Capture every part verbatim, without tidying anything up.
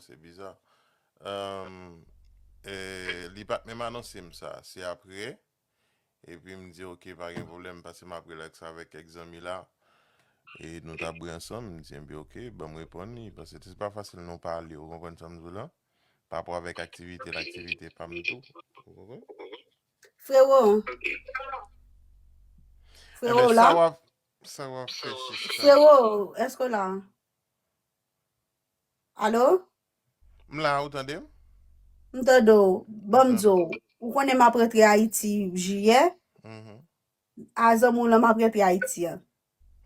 se biza. Em, e, li pa t menm anonse m sa. Se apre, epi m di, "Ok, pa gen pwoblèm," paske m ap relax avèk kèk zanmi la. E nou t ap bwè ansanm, m di, "Ebyen, ok, ban m reponn li," paske se pa fasil non pale, ou konprann sa m di w la? Pa rapò avèk aktivite l, aktivite pa m tou. Ou konprann? Frewo. Ebyen, Frewo sa la. W ap, sa w ap fè, sista? Frewo, èske w la? Alo? M la, ou tande m? M tande w. Ban m di w. Ou konnen m ap rantre Ayiti jiyè. Mhm, A zanmi w lan m ap rantre Ayiti an.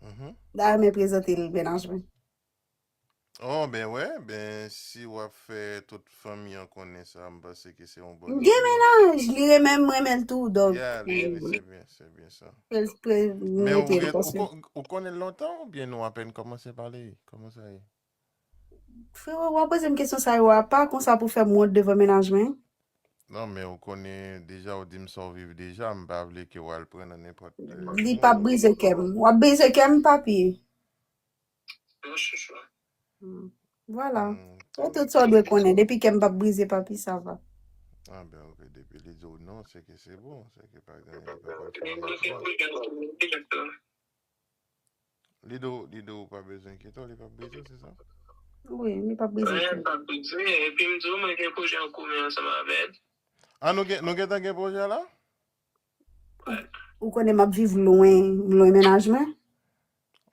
mhm. Dayè, mwen prezante l mennaj mwen. Oh, ben wè, ben si w ap fè tout fanmi an konnen sa, m panse ke se yon bon M gen mennaj, li renmen m, renmen l tou, donk. Ya, li, li, se byen, se byen sa. Pre-, pre-, Men ou mete l gen, ou, paske. kon- ou konnen l lontan oubyen nou apèn kòmanse pale? Kòman sa ye? Frewo, w ap poze m kesyon sa yo apa, konsa pou fè m wont devan mennaj mwen? Non, men ou konnen deja, ou di m sa w viv deja, m pa vle ke w al pran nan nenpòt, eh, Li p ap moun. Brize kè m. W ap brize kè m, papi. Yon chouchou. Hmm. Vwala. Hmm, Se tout sa w dwe konnen. Depi kè m p ap brize, papi, sa va. Ah ben, ok, depi li di w non, se ke se bon, se ke pa gen, li pa pral fè anyen ankò. Li di w, li di w pa bezwen enkyete w, li p ap brize, se sa? Wi, li p ap brize Mwen kè m. pa bezwen, epi m di w, mwen gen pwojè an komen ansanm avè l. Ah, nou gen, nou gentan gen pwojè la? Ou konnen m ap viv lwen, lwen mennaj mwen.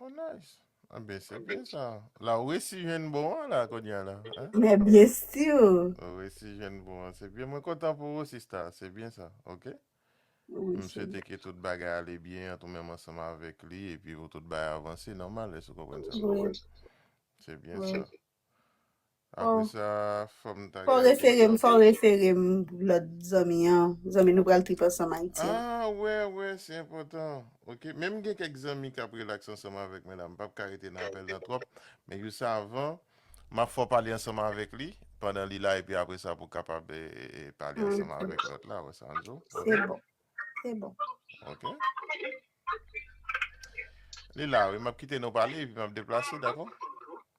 Oh, nice. Ah ben, se byen sa. La, ou resi jwenn bon an la, kounye a la. Hein? Men byen si. Ou resi jwenn bon an. Se byen. Mwen kontan pou ou, sista. Se byen sa, ok? Wi, M se swete ke tout bagay ale byen ant ou menm ansanm avèk li, epi pou tout bagay avanse nòmal, èske w konprann sa? Wi. Se byen Wi. sa. Apre Oh. sa, fò m ta Fò w gade refere m, lòt. Fò w refere m lòt zanmi an. Zanmi nou pral trip ansanm Ayiti an. Ah, wè, wè, se enpòtan. Ok, men m gen kèk zanmi k ap relax ansanm avèk mwen la. M p ap ka rete nan apèl nan twòp. Men jis avan, m ap fè w pale ansanm avèk li pandan li la, epi apre sa pou w kapab, e, e, e, pale Ah, ansanm ok. Avèk lòt la, wè sa m di w. Ok? Se bon. Se bon. Ok. Li la, wi, m ap kite nou pale, epi m ap deplase, dakò?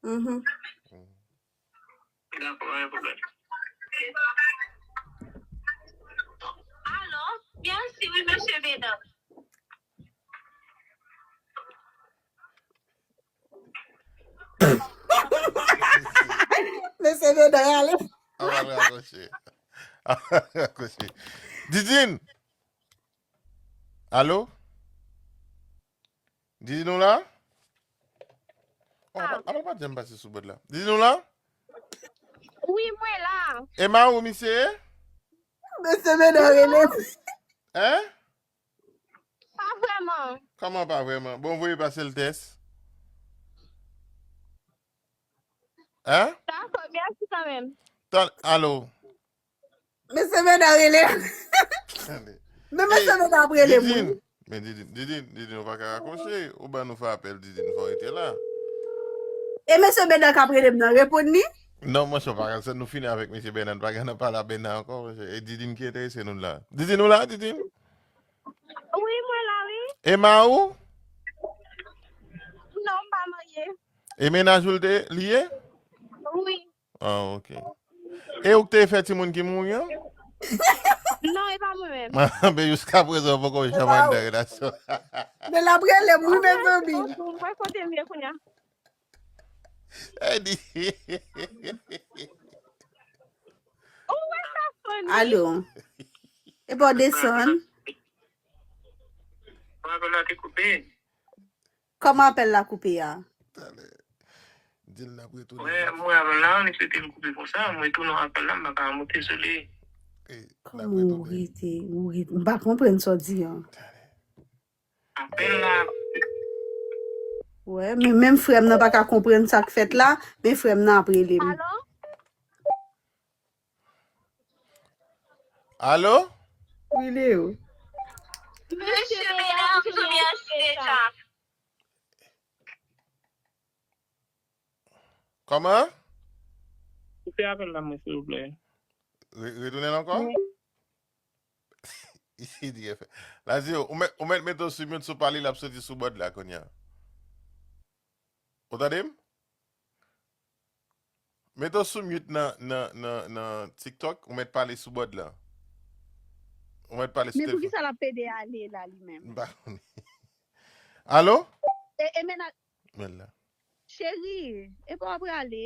Mhm. Mm. Dakò, pa gen pwoblèm. Alo, byen si wi, mesye Bedan. Mesye Bedan ale. An va rakonte. An va rakonte. Didine! Alo? Didine, ou la? Oh, apa, apa l pa t janm pase sou bòd la? Didine, ou la? Wi, mwen la. E ma ou misye ye? Mesye Bedan rele. Hein? Pa vrèman. Kòman pa vrèman? Bon, voye pase l tès. Hein? Dakò, mèsi kanmenm. Tan, alo. Mesye Bedan rele. Tande. Men mesye Bedan ap rele m, wi. Didine. Men Didine, Didine, Didine, ou pa ka rakwoche. Ou ban nou fè apèl, Didine, fò w rete la. E mesye Bedan k ap rele m nan, reponn li? Non, monchè, pa ka, nou fini avèk mesye Bedan, pa gen nan pale a Bedan ankò, monchè. E Didine ki enterese nou la. Didine, ou la, Didine? Wi, mwen la, wi. E ma ou? Non, m pa marye. E mennaj ou l te, li ye? Wi. Ah, ok. E ou k te fè timoun ki mouri an? Non, e pa mwen menm. Men jiska prezan, ou poko janm anndan relasyon. Men l ap rele m, wi, mezanmi. Mwen kote m ye kounye a. Edi. Ou wè sa funny? Alo. E pa w desann? Mwen apèl la te koupe. Kòman apèl la koupe a? Talè. Di l n ap retounen. Mwen, mwen apèl la, li swete l koupe konsa, mwen tounen apèl la, m pa ka monte sou li. Eh, n ap Kòman ou retounen. Rete, ou rete, m pa konprann sa w di an. Talè. Apèl la. Wè, men menm frè m nan pa ka konprann sa k fèt la, men frè m nan ap rele m. Alo? Alo? Wi, Leo. Mesye Bedan, m tounen an deja. Kòman? Koupe apèl la, mwen, silvouplè. Re- Retounen l ankò? Isi di efè. Lazio, ou mèt, ou mèt mete w sou mute, si w pale, l ap soti sou bòd la kounye a. Ou tande m? Mete w sou mute nan, nan, nan, nan TikTok, ou mèt pale sou bòd la. Ou mèt pale sou Men pou telefòn. Kisa l ap pede ale la li menm? M pa konnen. Alo? E, e mennaj, Men la. Cheri, e pa w prale?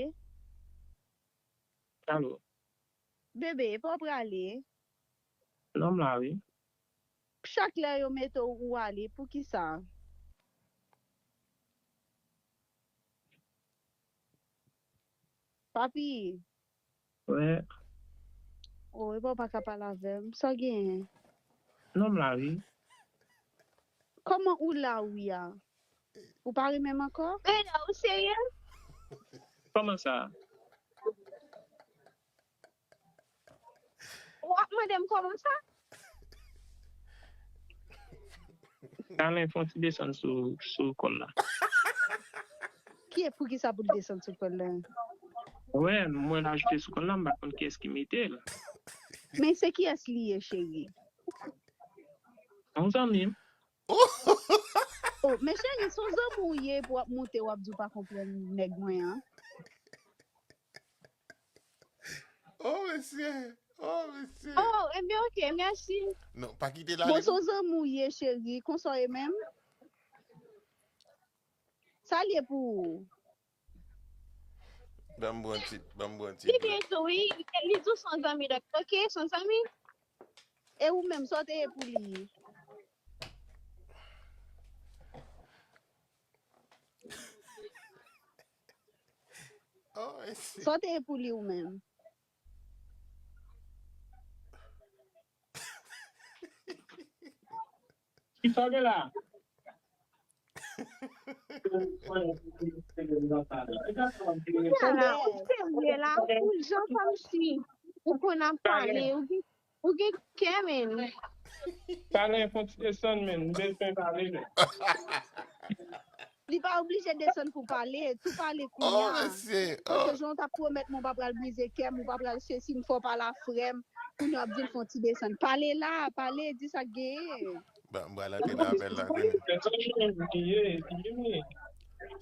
Alo? Bebe, e pa w prale? Non, m la, wi. Chak lè yo mete w ou ale, poukisa? Papi, Wè. Oh, e pa w pa ka pale avè m. Sa w genyen? Non, m la, wi. Kòman ou la, wi a? Ou pa renmen m ankò? Bela, ou serye? Kòman sa? W ap mande m kòman sa? Talen fè yon ti desann sou, sou kò l la. Ki e pou ki sa pou l desann sou kò l la? Wè, mwen l ajoute sou kò l la, m pa konn kiyès ki mete l. Men se kiyès li ye, cheri? Yon zanmi m. Oh, men cheri, se yon zanmi w ye pou w ap moute, w ap di w pa konprann nèg mwen an. Oh, mesye. Oh, mesye. Oh, ebyen, ok, mèsi. Non, pa kite l Bon, ale. se yon zanmi w ye, cheri. Konsa w ye menm? Sa l ye pou ou? Ban m pran ti, ban m pran ti Li byen. Li di w se yon zanmi, donk, ok, se yon zanmi. E ou menm, sa w te ye pou li? Oh, mesye. Sa w te ye pou li ou menm? Kisa w gen la? Ala, ou serye la, ou jan kòmsi ou konn ap pale, ou gen, ou gen kè, men. Talen fè yon ti desann, men, m bezwen pale, men. Li pa oblije desann pou pale, tou pale Oh, kounye a. mesye. Paske Oh. jan w t ap pwomèt mwen, w pa pral brize kè m, w pa pral sesi m, fò w pale a frè m. Kounye a w ap di l fè yon ti desann. Pale la, pale, di sa k genyen. Ban m pral antre nan apèl la, tande. Desann, men, bliye, bliye, men.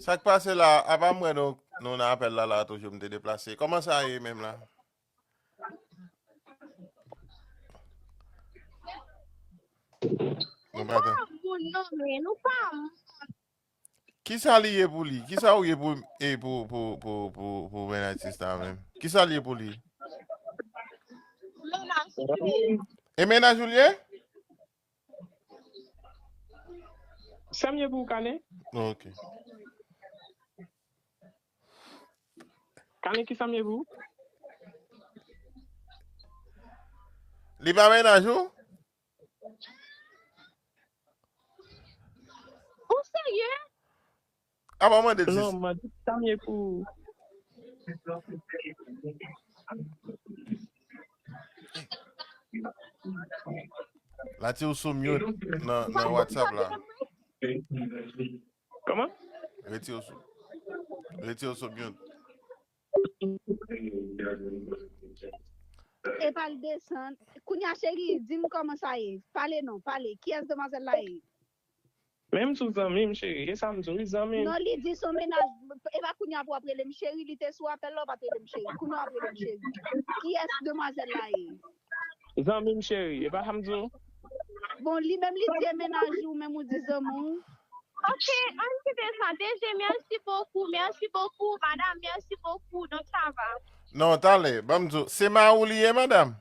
Sa k pase la, apa m wè nou, nou nan apèl la, la, toujou m te deplase. Kòman sa ye menm la? Nou pa tan- Moun non, men, nou pa moun. Kisa li ye pou li? Kisa ou ye pou, e pou, pou, pou, pou, pou mennaj sista menm? Kisa li ye pou li? Mennaj li. E mennaj ou li ye? Sa m ye pou ou, Kane? Ok. Kane, kisa m ye pou ou? Li pa mennaj ou? Ou serye? Apa w mande l si Non, m mande sa m ye pou ou. La ti ou sou mute nan, nan WhatsApp la. Kòman? Retire w sou, retire w sou mute. E pa l desann. Kounye a, cheri, di m kòman sa ye. Pale non, pale. Kiyès demwazèl la ye? Menm sou zanmi m, cheri. E sa m di w, wi, zanmi m. Non, li di son mennaj. E pa kounye a pou w ap rele m cheri, li te sou apèl la, w pa t rele m cheri. Kounye a w ap rele m cheri. Kiyès demwazèl la ye? Zanmi m cheri, e pa sa m di w? Bon, li menm li di e mennaj ou, menm ou di zanmi w. Ok, ann kite sa. D J, merci beaucoup, merci beaucoup. Madame, merci beaucoup. Donc, ça va. Non, talè, ban m di w, se mari w li ye, madanm?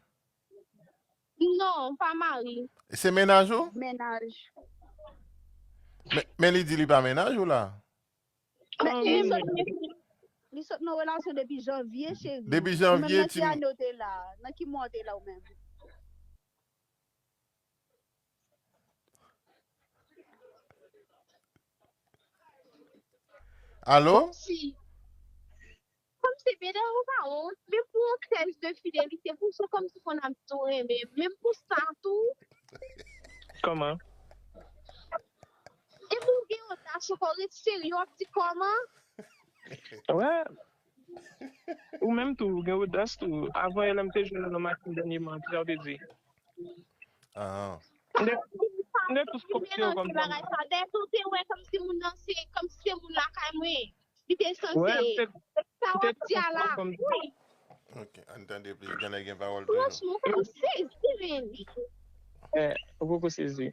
Non, pa mari. Se mennaj ou? Mennaj. Men, men li di li pa mennaj ou la? Men li sot, li sot nan relasyon depi janvye, cheri. Depi Ou menm janvye, nan ki ti- ane w te la? Nan ki mwa w te la ou menm? Alo? Si. Kòmsi, beda, ou pa wont, menm pou yon tès de fidelite, pou sa kòmsi konn ap di w renmen, menm pou sa tou. Kòman? E pou w gen odas ankò, ret serye, w ap di kòman? Wè. Ou menm tou, ou gen odas tou. Avan yè la m te jwenn ou nan machin dènyeman, kisa w te di? Ah. M te, m te tous kopye yo kòm Bagay sa, dèyè tou te wè kòmsi moun nan se, kòmsi se moun lakay mwen. Li te sanse. Wè, m te, sa w ap di a la. Ok, ann tande plis. Gen nèg gen pawòl toujou. Franchman, ou fè m sezi, men. Ou poko sezi.